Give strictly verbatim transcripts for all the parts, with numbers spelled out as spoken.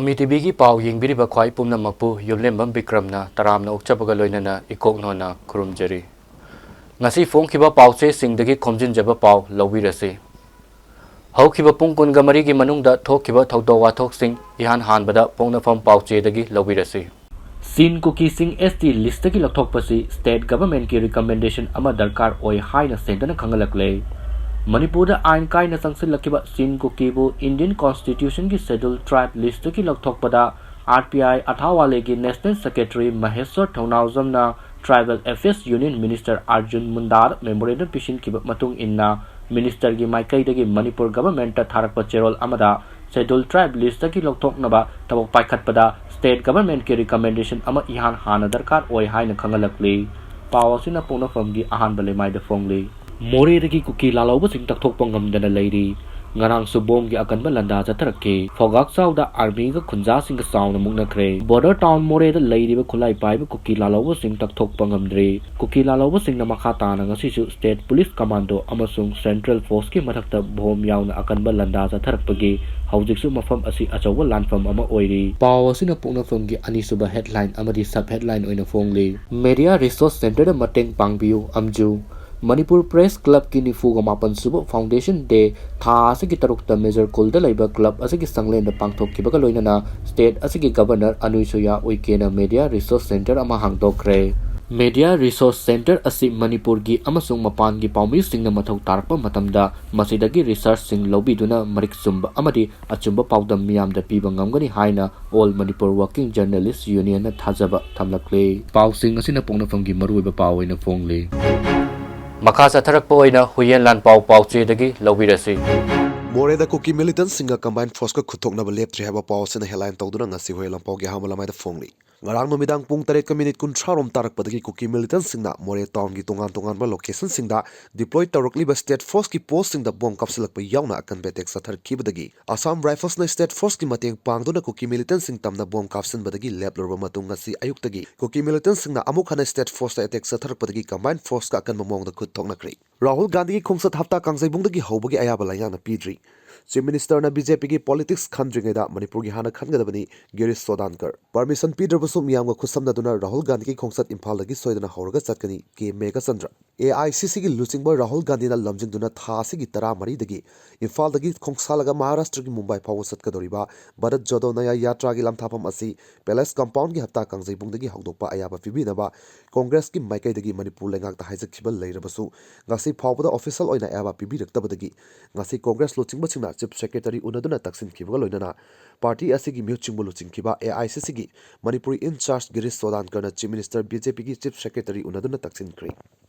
ꯃꯤ ꯇꯤꯚꯤꯒꯤ ꯄꯥꯎ ꯌꯦꯡꯕꯤꯔꯤꯕ ꯈ꯭ꯋꯥꯏ ꯄꯨꯝꯅꯃꯛꯄꯨ ꯌꯨꯝꯂꯦꯝꯕꯝ ꯕꯤꯀ꯭ꯔꯝꯅ ꯇꯔꯥꯝꯅ ꯑꯣꯛꯆꯕꯒ ꯂꯣꯏꯅꯅ ꯏꯀꯣꯛ ꯅꯣꯟꯅ ꯈꯨꯔꯨꯝꯖꯔꯤ꯫ ꯉꯁꯤ ꯐꯣꯡꯈꯤꯕ ꯄꯥꯎꯆꯦꯁꯤꯡꯗꯒꯤ ꯈꯣꯝꯖꯤꯟꯖꯕ ꯄꯥꯎ ꯂꯧꯕꯤꯔꯁꯤ꯫ ꯍꯧꯈꯤꯕ ꯄꯨꯡ ꯀꯨꯟꯒ ꯃꯔꯤꯒꯤ ꯃꯅꯨꯡꯗ ꯊꯣꯛꯈꯤꯕ ꯊꯧꯗꯣꯛ ꯋꯥꯊꯣꯛꯁꯤꯡ ꯏꯍꯥꯟ ꯍꯥꯟꯕꯗ ꯄꯣꯛꯅꯐꯝ ꯄꯥꯎꯆꯦꯗꯒꯤ ꯂꯧꯕꯤꯔꯁꯤ꯫ ꯁꯤꯟ ꯀꯨꯀꯤꯁꯤꯡ ꯑꯦꯁ ꯇꯤ ꯂꯤꯁꯇꯒꯤ ꯂꯧꯊꯣꯛꯄꯁꯤ ꯁ꯭ꯇꯦꯠ ꯒꯚꯔꯟꯃꯦꯟꯠꯀꯤ ꯔꯤꯀꯃꯦꯟꯗꯦꯁꯟ ꯑꯃ ꯗꯔꯀꯥꯔ ꯑꯣꯏ ꯍꯥꯏꯅ ꯁꯦꯡꯗꯅ ꯈꯪꯍꯜꯂꯛꯂꯦ꯫ ꯃꯅꯤꯄꯨꯔꯗ ꯑꯥꯏꯟ ꯀꯥꯏꯅ ꯆꯪꯁꯤꯜꯂꯛꯈꯤꯕ ꯁꯤꯟ ꯀꯨꯀꯤꯕꯨ ꯏꯟꯗꯤꯌꯟ ꯀꯣꯟꯁꯇꯤꯇ꯭ꯌꯨꯁꯟꯒꯤ ꯁꯦꯗ꯭ꯌꯨꯜ ꯇ꯭ꯔꯥꯏꯕ ꯂꯤꯁꯇꯒꯤ ꯂꯧꯊꯣꯛꯄꯗ ꯑꯥꯔ ꯄꯤ ꯑꯥꯏ ꯑꯊꯥꯋꯥꯂꯦꯒꯤ ꯅꯦꯁꯅꯦꯜ ꯁꯦꯀ꯭ꯔꯦꯇꯔꯤ ꯃꯍꯦꯁ꯭ꯋꯔ ꯊꯧꯅꯥꯎꯖꯝꯅ tribal affairs union minister Arjun ꯃꯨꯟꯗꯥꯗ ꯃꯦꯃꯣꯔꯦꯟꯗꯝ ꯄꯤꯁꯤꯟꯈꯤꯕ ꯃꯇꯨꯡ ꯏꯟꯅ, ꯃꯤꯅꯤꯁꯇꯔꯒꯤ ꯃꯥꯏꯀꯩꯗꯒꯤ ꯃꯅꯤꯄꯨꯔ ꯒꯚꯔꯟꯃꯦꯟꯠꯇ ꯊꯥꯔꯛꯄ ꯆꯦꯔꯣꯜ ꯑꯃꯗ ꯁꯦꯗ꯭ꯌꯨꯜ ꯇ꯭ꯔꯥꯏꯕ ꯂꯤꯁꯇꯒꯤ ꯂꯧꯊꯣꯛꯅꯕ ꯊꯕꯛ ꯄꯥꯏꯈꯠꯄꯗ ꯁ꯭ꯇꯦꯠ ꯒꯚꯔꯟꯃꯦꯟꯠꯀꯤ ꯔꯤꯀꯃꯦꯟꯗꯦꯁꯟ ꯑꯃ ꯏꯍꯥꯟ ꯍꯥꯟꯅ ꯗꯔꯀꯥꯔ ꯑꯣꯏ ꯍꯥꯏꯅ ꯈꯪꯍꯜꯂꯛꯂꯤ꯫ ꯄꯥꯎ ꯑꯁꯤꯅ ꯄꯣꯛꯅꯐꯝꯒꯤ ꯑꯍꯥꯟꯕ ꯂꯩꯃꯥꯏꯗ ꯐꯣꯡꯂꯤ꯫ ꯃꯣꯔꯦꯗꯒꯤ ꯀꯨꯀꯤ ꯂꯥꯜꯍꯧꯕꯁꯤꯡ ꯇꯛꯊꯣꯛꯄ ꯉꯝꯗꯅ ꯂꯩꯔꯤ꯫ ꯉꯔꯥꯡꯁꯨ ꯕꯣꯝꯒꯤ ꯑꯀꯟꯕ ꯂꯥꯟꯗꯥ ꯆꯠꯊꯔꯛꯈꯤ꯫ ꯐꯣꯒꯥꯛꯆꯥꯎꯗ ꯑꯥꯔꯃꯤꯒ ꯈꯨꯟꯖꯥꯁꯤꯡꯒ ꯆꯥꯎꯅ ꯃꯨꯛꯅꯈ꯭ꯔꯦ꯫ ꯕꯣꯔꯗꯔ ꯇꯥꯎꯟ ꯃꯣꯔꯦꯗ ꯂꯩꯔꯤꯕ ꯈꯨꯠꯂꯥꯏ ꯄꯥꯏꯕ ꯀꯨꯀꯤ ꯂꯥꯜꯍꯧꯕꯁꯤꯡ ꯇꯛꯊꯣꯛꯄ ꯉꯝꯗ꯭ꯔꯤ꯫ ꯀꯨꯀꯤ ꯂꯥꯜꯍꯧꯕꯁꯤꯡꯅ ꯃꯈꯥ ꯇꯥꯅ ꯉꯁꯤꯁꯨ ꯁ꯭ꯇꯦꯠ ꯄꯨꯂꯤꯁ ꯀꯃꯥꯟꯗꯣ ꯑꯃꯁꯨꯡ ꯁꯦꯟꯇ꯭ꯔꯦꯜ ꯐꯣꯔꯁꯀꯤ ꯃꯊꯛꯇ ꯕꯣꯝ ꯌꯥꯎꯅ ꯑꯀꯟꯕ ꯂꯥꯟꯗꯥ ꯆꯠꯊꯔꯛꯄꯒꯤ ꯍꯧꯖꯤꯛꯁꯨ ꯃꯐꯝ ꯑꯁꯤ ꯑꯆꯧꯕ ꯂꯥꯟꯐꯝ ꯑꯃ ꯑꯣꯏꯔꯤ꯫ ꯄꯥꯎ ꯑꯁꯤꯅ ꯄꯣꯛꯅꯐꯝꯒꯤ ꯑꯅꯤꯁꯨꯕ ꯍꯦꯗꯂꯥꯏꯟ ꯑꯃꯗꯤ ꯁꯕ ꯍꯦꯗꯂꯥꯏꯟ ꯑꯣꯏꯅ ꯐꯣꯡꯂꯤ꯫ ꯃꯦꯗꯤꯌꯥ ꯔꯤꯁꯣꯔꯁ ꯁꯦꯟꯇꯔꯗ ꯃꯇꯦꯡ ꯄꯥꯡꯕꯤꯌꯨ ꯑꯝꯖꯨ꯫ ꯃꯅꯤꯄꯨꯔ ꯄ꯭ꯔꯦꯁ ꯀ꯭ꯂꯕꯀꯤ ꯅꯤꯐꯨꯒ ꯃꯥꯄꯟ ꯁꯨꯕ ꯐꯥꯎꯟꯗꯦꯁꯟ ꯗꯦ ꯊꯥ ꯑꯁꯤꯒꯤ ꯇꯔꯨꯛꯇ ꯃꯦꯖꯔ ꯀꯨꯜꯗ ꯂꯩꯕ ꯀ꯭ꯂꯕ ꯑꯁꯤꯒꯤ ꯁꯪꯂꯦꯟꯗ ꯄꯥꯡꯊꯣꯛꯈꯤꯕꯒ ꯂꯣꯏꯅꯅ ꯁ꯭ꯇꯦꯠ ꯑꯁꯤꯒꯤ ꯒꯚꯔꯅꯔ ꯑꯅꯨꯏ ꯁꯨꯌꯥ ꯎꯏꯀꯦꯅ ꯃꯦꯗꯤꯌꯥ ꯔꯤꯁꯣꯔꯁ ꯁꯦꯟꯇꯔ ꯑꯃ ꯍꯥꯡꯗꯣꯛꯈ꯭ꯔꯦ꯫ ꯃꯦꯗꯤꯌꯥ ꯔꯤꯁꯣꯔꯁ ꯁꯦꯟꯇꯔ ꯑꯁꯤ ꯃꯅꯤꯄꯨꯔꯒꯤ ꯑꯃꯁꯨꯡ ꯃꯄꯥꯟꯒꯤ ꯄꯥꯎꯃꯤꯁꯤꯡꯅ ꯃꯊꯧ ꯇꯥꯔꯛꯄ ꯃꯇꯝꯗ ꯃꯁꯤꯗꯒꯤ ꯔꯤꯁꯔꯆꯁꯤꯡ ꯂꯧꯕꯤꯗꯨꯅ ꯃꯔꯤꯛ ꯆꯨꯝꯕ ꯑꯃꯗꯤ ꯑꯆꯨꯝꯕ ꯄꯥꯎꯗꯝ ꯃꯤꯌꯥꯝꯗ ꯄꯤꯕ ꯉꯝꯒꯅꯤ ꯍꯥꯏꯅ ꯑꯣꯜ ꯃꯅꯤꯄꯨꯔ ꯋꯥꯔꯀꯤꯡ ꯖꯔꯅꯦꯂꯤꯁ ꯌꯨꯅꯤꯌꯟꯅ ꯊꯥꯖꯕ ꯊꯝꯂꯛꯂꯤ꯫ ꯄꯥꯎꯁꯤꯡ ꯑꯁꯤꯅ ꯄꯣꯛꯅꯐꯝꯒꯤ ꯃꯔꯨꯑꯣꯏꯕ ꯄꯥꯎ ꯑꯣꯏꯅ ꯐꯣꯡꯂꯤ꯫ ꯃꯈꯥ ꯆꯠꯊꯔꯛꯄ ꯑꯣꯏꯅ ꯍꯨꯏꯌꯦꯟ ꯂꯥꯟꯄꯥꯎ ꯄꯥꯎꯆꯦꯗꯒꯤ ꯂꯧꯕꯤꯔꯁꯤ꯫ ꯃꯣꯔꯦꯗ ꯀꯨꯀꯤ ꯃꯤꯂꯤꯇꯦꯟꯠꯁꯤꯡꯒ ꯀꯝꯕꯥꯏꯟ ꯐꯣꯔꯁꯀ ꯈꯨꯠꯊꯣꯛꯅꯕ ꯂꯦꯞꯇ꯭ꯔꯤ ꯍꯥꯏꯕ ꯄꯥꯎ ꯑꯁꯤꯅ ꯍꯦꯗꯂꯥꯏꯟ ꯇꯧꯗꯨꯅ ꯉꯁꯤ ꯍꯨꯏꯌꯦꯟ ꯂꯥꯟꯄꯥꯎꯒꯤ ꯑꯍꯥꯟꯕ ꯂꯃꯥꯏꯗ ꯐꯣꯡꯂꯤ꯫ ꯉꯔꯥꯡ ꯅꯨꯃꯤꯗꯥꯡ ꯄꯨꯡ ꯇꯔꯦꯠꯀ ꯃꯤꯅꯤꯠ ꯀꯨꯟꯊ꯭ꯔꯥ ꯔꯣꯝ ꯇꯥꯔꯛꯄꯗꯒꯤ ꯀꯨꯀꯤ ꯃꯤꯂꯤꯇꯦꯟꯠꯁꯤꯡꯅ ꯃꯣꯔꯦ ꯇꯥꯎꯟꯒꯤ ꯇꯣꯉꯥꯟ ꯇꯣꯉꯥꯟꯕ ꯂꯣꯀꯦꯁꯟꯁꯤꯡꯗ ꯗꯤꯄ꯭ꯂꯣꯏ ꯇꯧꯔꯛꯂꯤꯕ ꯁ꯭ꯇꯦꯠ ꯐꯣꯔꯁꯀꯤ ꯄꯣꯁꯁꯤꯡꯗ ꯕꯣꯝ ꯀꯥꯞꯁꯤꯜꯂꯛꯄ ꯌꯥꯎꯅ ꯑꯀꯟꯕ ꯑꯦꯇꯦꯛ ꯆꯠꯊꯔꯛꯈꯤꯕꯗꯒꯤ ꯑꯁꯥꯝ ꯔꯥꯏꯐꯜꯁꯅ ꯁ꯭ꯇꯦꯠ ꯐꯣꯔꯁꯀꯤ ꯃꯇꯦꯡ ꯄꯥꯡꯗꯨꯅ ꯀꯨꯀꯤ ꯃꯤꯂꯤꯇꯦꯟꯠꯁꯤꯡ ꯇꯝꯅ ꯕꯣꯝ ꯀꯥꯞꯁꯤꯟꯕꯗꯒꯤ ꯂꯦꯞꯂꯨꯔꯕ ꯃꯇꯨꯡ ꯉꯁꯤ ꯑꯌꯨꯛꯇꯒꯤ ꯀꯨꯀꯤ ꯃꯤꯂꯤꯇꯦꯟꯠꯁꯤꯡꯅ ꯑꯃꯨꯛ ꯍꯟꯅ ꯁ꯭ꯇꯦꯠ ꯐꯣꯔꯁꯇ ꯑꯦꯇꯦꯛ ꯆꯠꯊꯔꯛꯄꯗꯒꯤ ꯀꯝꯕꯥꯏꯟ ꯐꯣꯔꯁꯀ ꯑꯀꯟꯕ ꯃꯑꯣꯡꯗ ꯈꯨꯠ ꯊꯣꯛꯅꯈ꯭ꯔꯦ꯫ ꯔꯥꯍꯨꯜ ꯒꯥꯟꯙꯤꯒꯤ ꯈꯣꯡꯆꯠ ꯍꯞꯇꯥ ꯀꯥꯡꯖꯩꯕꯨꯡꯗꯒꯤ ꯍꯧꯕꯒꯤ ꯑꯌꯥꯕ ꯂꯥꯏꯌꯥꯡꯅ ꯄꯤꯗ꯭ꯔꯤ꯫ Chief Ministerꯅ BJPꯒꯤ politics ꯈꯟꯗ꯭ꯔꯤꯉꯩꯗ ꯃꯅꯤꯄꯨꯔꯒꯤ ꯍꯥꯟꯅ ꯈꯟꯒꯗꯕꯅꯤ, ꯒꯤꯔꯤꯁ ꯆꯣꯗꯥꯟꯀꯔ꯫ Permission ꯄꯤꯗ꯭ꯔꯕꯁꯨ ꯃꯤꯌꯥꯝꯒ ꯈꯨꯠꯁꯝꯅꯗꯨꯅ ꯔꯥꯍꯨꯜ ꯒꯥꯟꯙꯤꯒꯤ ꯈꯣꯡꯆꯠ ꯏꯝꯐꯥꯜꯗꯒꯤ ꯁꯣꯏꯗꯅ ꯍꯧꯔꯒ ꯆꯠꯀꯅꯤ, ꯀꯦ ꯃꯦꯘꯆꯟꯗ꯭ꯔ꯫ AICCꯒꯤ ꯂꯨꯆꯤꯡꯕ ꯔꯥꯍꯨꯜ ꯒꯥꯟꯙꯤꯅ ꯂꯝꯖꯤꯡꯗꯨꯅ ꯊꯥ ꯑꯁꯤꯒꯤ ꯇꯔꯥꯃꯔꯤꯗꯒꯤ ꯏꯝꯐꯥꯜꯗꯒꯤ ꯈꯣꯡꯁꯥꯜꯂꯒ ꯃꯍꯥꯔꯥꯁꯇ꯭ꯔꯒꯤ ꯃꯨꯝꯕꯥꯏ ꯐꯥꯎꯕ ꯆꯠꯀꯗꯧꯔꯤꯕ ꯚꯥꯔꯠ ꯖꯣꯗꯣ ꯅꯌꯥ ꯌꯥꯇ꯭ꯔꯥꯒꯤ ꯂꯝꯊꯥꯐꯝ ꯑꯁꯤ Palace Compoundꯒꯤ ꯍꯞꯇꯥ ꯀꯥꯡꯖꯩꯕꯨꯡꯗꯒꯤ ꯍꯧꯗꯣꯛꯄ ꯑꯌꯥꯕ ꯄꯤꯕꯤꯅꯕ ꯀꯣꯡꯒ꯭ꯔꯦꯁꯀꯤ ꯃꯥꯏꯀꯩꯗꯒꯤ ꯃꯅꯤꯄꯨꯔ ꯂꯩꯉꯥꯛꯇ ꯍꯥꯏꯖꯈꯤꯕ ꯂꯩꯔꯕꯁꯨ, ꯉꯁꯤ ꯐꯥꯎꯕꯗ official ꯑꯣꯏꯅ ꯑꯌꯥꯕ ꯄꯤꯕꯤꯔꯛꯇꯕꯗꯒꯤ ꯉꯁꯤ ꯀꯣꯡꯒ꯭ꯔꯦꯁ ꯂꯨꯆꯤꯡꯕꯁꯤꯡꯅ Chief Secretary ꯎꯅꯗꯨꯅ ꯇꯛꯁꯤꯟꯈꯤꯕꯒ ꯂꯣꯏꯅꯅ party ꯑꯁꯤꯒꯤ ꯃꯤꯍꯨꯠ ꯆꯤꯡꯕ ꯂꯨꯆꯤꯡꯈꯤꯕ AICCꯒꯤ ꯃꯅꯤꯄꯨꯔꯤ in charge ꯒꯤꯔꯤꯁ ꯆꯣꯗꯥꯟꯀꯔꯅ Chief Minister BJPꯒꯤ Chief Secretary ꯎꯅꯗꯨꯅ ꯇꯛꯁꯤꯟꯈ꯭ꯔꯦ꯫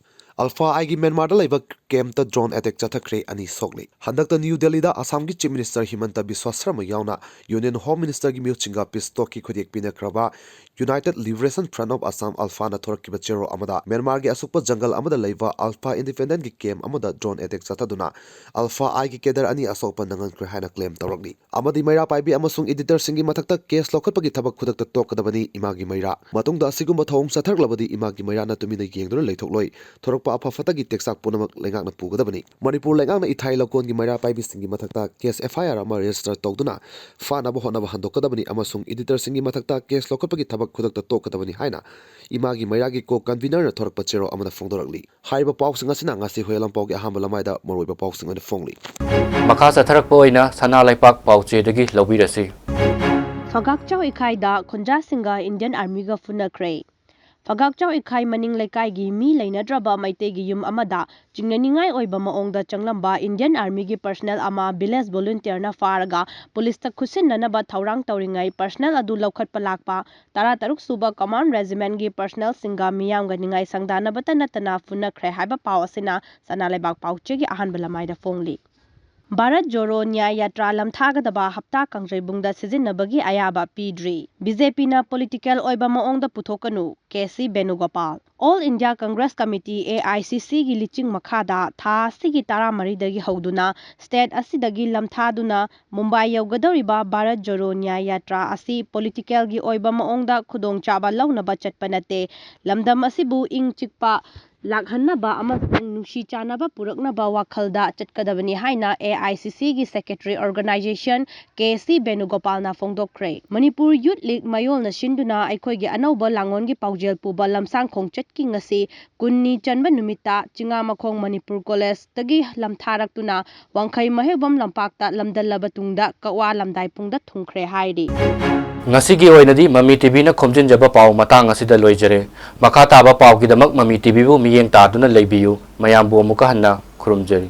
ꯑꯜꯐꯥ ꯑꯥꯏꯒꯤ ꯃ꯭ꯌꯥꯟꯃꯥꯔꯗ ꯂꯩꯕ campꯇ drone attack ꯆꯠꯊꯈ꯭ꯔꯦ, ꯑꯅꯤ ꯁꯣꯛꯂꯤ꯫ ꯍꯟꯗꯛꯇ ꯅ꯭ꯌꯨ ꯗꯦꯜꯂꯤꯗ ꯑꯁꯥꯝꯒꯤ Chief Minister ꯍꯤꯃꯟꯇ ꯕꯤꯁ꯭ꯋꯥ ꯁꯔꯃ ꯌꯥꯎꯅ Union Home Ministerꯒꯤ ꯃꯤꯍꯨꯠꯁꯤꯡꯒ peace talkꯀꯤ ꯈꯨꯠꯌꯦꯛ ꯄꯤꯅꯈ꯭ꯔꯕ United Liberation Front of Assam, ꯑꯜꯐꯥꯅ ꯊꯣꯔꯛꯈꯤꯕ ꯆꯦꯔꯣꯜ ꯑꯃꯗ ꯃ꯭ꯌꯥꯟꯃꯥꯔꯒꯤ ꯑꯁꯨꯛꯄ ꯖꯪꯒꯜ ꯑꯃꯗ ꯂꯩꯕ ꯑꯜꯐꯥ independentꯀꯤ camp ꯑꯃꯗ drone attack ꯆꯠꯊꯗꯨꯅ ꯑꯜꯐꯥ ꯑꯥꯏꯒꯤ cadre ꯑꯅꯤ ꯑꯁꯣꯛꯄ ꯅꯪꯍꯟꯈ꯭ꯔꯦ ꯍꯥꯏꯅ claim ꯇꯧꯔꯛꯂꯤ꯫ ꯑꯃꯗꯤ ꯃꯩꯔꯥ ꯄꯥꯏꯕꯤ ꯑꯃꯁꯨꯡ editorꯁꯤꯡꯒꯤ ꯃꯊꯛꯇ case ꯂꯧꯈꯠꯄꯒꯤ ꯊꯕꯛ ꯈꯨꯗꯛꯇ ꯇꯣꯛꯀꯗꯕꯅꯤ, ꯏꯃꯥꯒꯤ ꯃꯩꯔꯥ꯫ ꯃꯇꯨꯡꯗ ꯑꯁꯤꯒꯨꯝꯕ ꯊꯧꯑꯣꯡ ꯆꯠꯊꯔꯛꯂꯕꯗꯤ ꯏꯃꯥꯒꯤ ꯃꯩꯔꯥꯅ ꯇꯨꯃꯤꯟꯅ ꯌꯦꯡꯗꯨꯅ ꯂꯩꯊꯣꯛꯂꯣꯏ꯫ ꯊꯣꯔꯛꯄ ꯑꯐ ꯐꯠꯇꯒꯤ ꯇꯦꯛꯆꯥꯛ ꯄꯨꯝꯅꯃꯛ ꯂꯩꯉꯥꯛꯅ ꯄꯨꯒꯗꯕꯅꯤ꯫ ꯃꯅꯤꯄꯨꯔ ꯂꯩꯉꯥꯛꯅ ꯏꯊꯥꯏ ꯂꯧꯀꯣꯟꯒꯤ ꯃꯩꯔꯥ ꯄꯥꯏꯕꯤꯁꯤꯡꯒꯤ ꯃꯊꯛꯇ case FIR ꯑꯃ register ꯇꯧꯗꯨꯅ ꯐꯥꯅꯕ ꯍꯣꯠꯅꯕ ꯍꯟꯗꯣꯛꯀꯗꯕꯅꯤ ꯑꯃꯁꯨꯡ editorꯁꯤꯡꯒꯤ ꯃꯊꯛꯇ case ꯂꯧꯈꯠꯄꯒꯤ ꯊꯕꯛ ꯈꯨꯗꯛꯇ ꯇꯣꯛꯀꯗꯕꯅꯤ ꯍꯥꯏꯅ ꯏꯃꯥꯒꯤ ꯃꯩꯔꯥꯒꯤ co-convenerꯅ ꯊꯣꯔꯛꯄ ꯆꯦꯔꯣꯜ ꯑꯃꯗ ꯐꯣꯡꯗꯣꯔꯛꯂꯤ꯫ ꯍꯥꯏꯔꯤꯕ ꯄꯥꯎꯁꯤꯡ ꯑꯁꯤꯅ ꯉꯁꯤ ꯍꯨꯏꯌꯦꯟ ꯂꯥꯟꯄꯥꯎꯒꯤ ꯑꯍꯥꯟꯕ ꯂꯃꯥꯏꯗ ꯃꯔꯨꯑꯣꯏꯕ ꯄꯥꯎꯁꯤꯡ ꯑꯣꯏꯅ ꯐꯣꯡꯂꯤ꯫ ꯃꯈꯥ ꯆꯠꯊꯔꯛꯄ ꯑꯣꯏꯅ ꯁꯅꯥ ꯂꯩꯄꯥꯛ ꯄꯥꯎꯆꯦꯗꯒꯤ ꯂꯧꯕꯤꯔꯁꯤ꯫ ꯐꯒꯥꯛꯆꯥꯎ ꯏꯈꯥꯏꯗ ꯈꯨꯟꯖꯥꯁꯤꯡꯒ Indian Armyꯒ ꯐꯨꯅꯈ꯭ꯔꯦ꯫ ꯐꯒꯥꯛꯆꯥꯎ ꯏꯈꯥꯏ ꯃꯅꯤꯡ ꯂꯩꯀꯥꯏꯒꯤ ꯃꯤ ꯂꯩꯅꯗ꯭ꯔꯕ ꯃꯩꯇꯩꯒꯤ ꯌꯨꯝ ꯑꯃꯗ ꯆꯤꯡꯅꯅꯤꯡꯉꯥꯏ ꯑꯣꯏꯕ ꯃꯑꯣꯡꯗ ꯆꯪꯂꯝꯕ Indian Armyꯒꯤ personnel ꯑꯃ village volunteerꯅ ꯐꯥꯔꯒ policeꯇ ꯈꯨꯠꯁꯤꯟꯅꯅꯕ ꯊꯧꯔꯥꯡ ꯇꯧꯔꯤꯉꯩ personnel ꯑꯗꯨ ꯂꯧꯈꯠꯄ ꯂꯥꯛꯄ ꯇꯔꯥꯇꯔꯨꯛ ꯁꯨꯕ Command Regimentꯀꯤ personnelꯁꯤꯡꯒ ꯃꯤꯌꯥꯝꯒ ꯅꯤꯡꯉꯥꯏ ꯁꯪꯗꯥꯅꯕꯇ ꯅꯠꯇꯅ ꯐꯨꯅꯈ꯭ꯔꯦ ꯍꯥꯏꯕ ꯄꯥꯎ ꯑꯁꯤꯅ ꯁꯅꯥ ꯂꯩꯕꯥꯛ ꯄꯥꯎꯆꯦꯒꯤ ꯑꯍꯥꯟꯕ ꯂꯃꯥꯏꯗ ꯐꯣꯡꯂꯤ꯫ ꯚꯥꯔꯠ ꯖꯣꯔꯣ ꯅ꯭ꯌꯥꯌ ꯌꯥꯇ꯭ꯔꯥ ꯂꯝꯊꯥꯒꯗꯕ ꯍꯞꯇꯥ ꯀꯥꯡꯖꯩꯕꯨꯡꯗ ꯁꯤꯖꯤꯟꯅꯕꯒꯤ ꯑꯌꯥꯕ ꯄꯤꯗ꯭ꯔꯤ꯫ BJPꯅ political ꯑꯣꯏꯕ ꯃꯑꯣꯡꯗ ꯄꯨꯊꯣꯛꯀꯅꯨ, K C ꯕꯦꯅꯨꯒꯣꯄꯥꯜ꯫ All India Congress Committee, AICCꯒꯤ ꯂꯤꯆꯤꯡ ꯃꯈꯥꯗ ꯊꯥ ꯑꯁꯤꯒꯤ ꯇꯔꯥꯃꯔꯤꯗꯒꯤ ꯍꯧꯗꯨꯅ state ꯑꯁꯤꯗꯒꯤ ꯂꯝꯊꯥꯗꯨꯅ ꯃꯨꯝꯕꯥꯏ ꯌꯧꯒꯗꯧꯔꯤꯕ ꯚꯥꯔꯠ ꯖꯣꯔꯣ ꯅ꯭ꯌꯥꯌ ꯌꯥꯇ꯭ꯔꯥ ꯑꯁꯤ politicalꯒꯤ ꯑꯣꯏꯕ ꯃꯑꯣꯡꯗ ꯈꯨꯗꯣꯡꯆꯥꯕ ꯂꯧꯅꯕ ꯆꯠꯄ ꯅꯠꯇꯦ꯫ ꯂꯝꯗꯝ ꯑꯁꯤꯕꯨ ꯏꯪ ꯆꯤꯛꯄ ꯂꯥꯛꯍꯟꯅꯕ ꯑꯃꯁꯨꯡ ꯅꯨꯡꯁꯤ ꯆꯥꯟꯅꯕ ꯄꯨꯔꯛꯅꯕ ꯋꯥꯈꯜꯗ ꯆꯠꯀꯗꯕꯅꯤ ꯍꯥꯏꯅ ꯑꯦ ꯑꯥꯏ ꯁꯤ ꯁꯤꯒꯤ secretary organization K C ꯕꯦꯅꯨꯒꯣꯄꯥꯜꯅ ꯐꯣꯡꯗꯣꯛꯈ꯭ꯔꯦ꯫ Manipur ꯌꯨꯠ ꯂꯤꯒ ꯃꯥꯌꯣꯜꯅ ꯁꯤꯟꯗꯨꯅ ꯑꯩꯈꯣꯏꯒꯤ ꯑꯅꯧꯕ ꯂꯥꯡꯑꯣꯟꯒꯤ ꯄꯥꯎꯖꯦꯜ ꯄꯨꯕ ꯂꯝꯁꯥꯡ ꯈꯣꯡꯆꯠꯀꯤ ꯉꯁꯤ ꯀꯨꯟꯅꯤ ꯆꯟꯕ ꯅꯨꯃꯤꯠꯇ ꯆꯤꯉꯥꯃꯈꯣꯡ ꯃꯅꯤꯄꯨꯔ ꯀꯣꯂꯦꯖꯇꯒꯤ ꯂꯝꯊꯥꯔꯛꯇꯨꯅ ꯋꯥꯡꯈꯩ ꯃꯍꯩꯕꯝ ꯂꯝꯄꯥꯛꯇ ꯂꯝꯗꯜꯂꯕ ꯇꯨꯡꯗ ꯀꯛꯋꯥ ꯂꯝꯗꯥꯏ ꯄꯨꯡꯗ ꯊꯨꯡꯈ꯭ꯔꯦ ꯍꯥꯏꯔꯤ꯫ ꯉꯁꯤꯒꯤ ꯑꯣꯏꯅꯗꯤ ꯃꯃꯤ ꯇꯤꯚꯤꯅ ꯈꯣꯝꯖꯤꯟꯖꯕ ꯄꯥꯎ ꯃꯇꯥꯡ ꯑꯁꯤꯗ ꯂꯣꯏꯖꯔꯦ꯫ ꯃꯈꯥ ꯇꯥꯕ ꯄꯥꯎꯒꯤꯗꯃꯛ ꯃꯃꯤ ꯇꯤꯚꯤꯕꯨ ꯃꯤꯠꯌꯦꯡ ꯇꯥꯗꯨꯅ ꯂꯩꯕꯤꯌꯨ꯫ ꯃꯌꯥꯝꯕꯨ ꯑꯃꯨꯛꯀ ꯍꯟꯅ ꯈꯨꯔꯨꯝꯖꯔꯤ꯫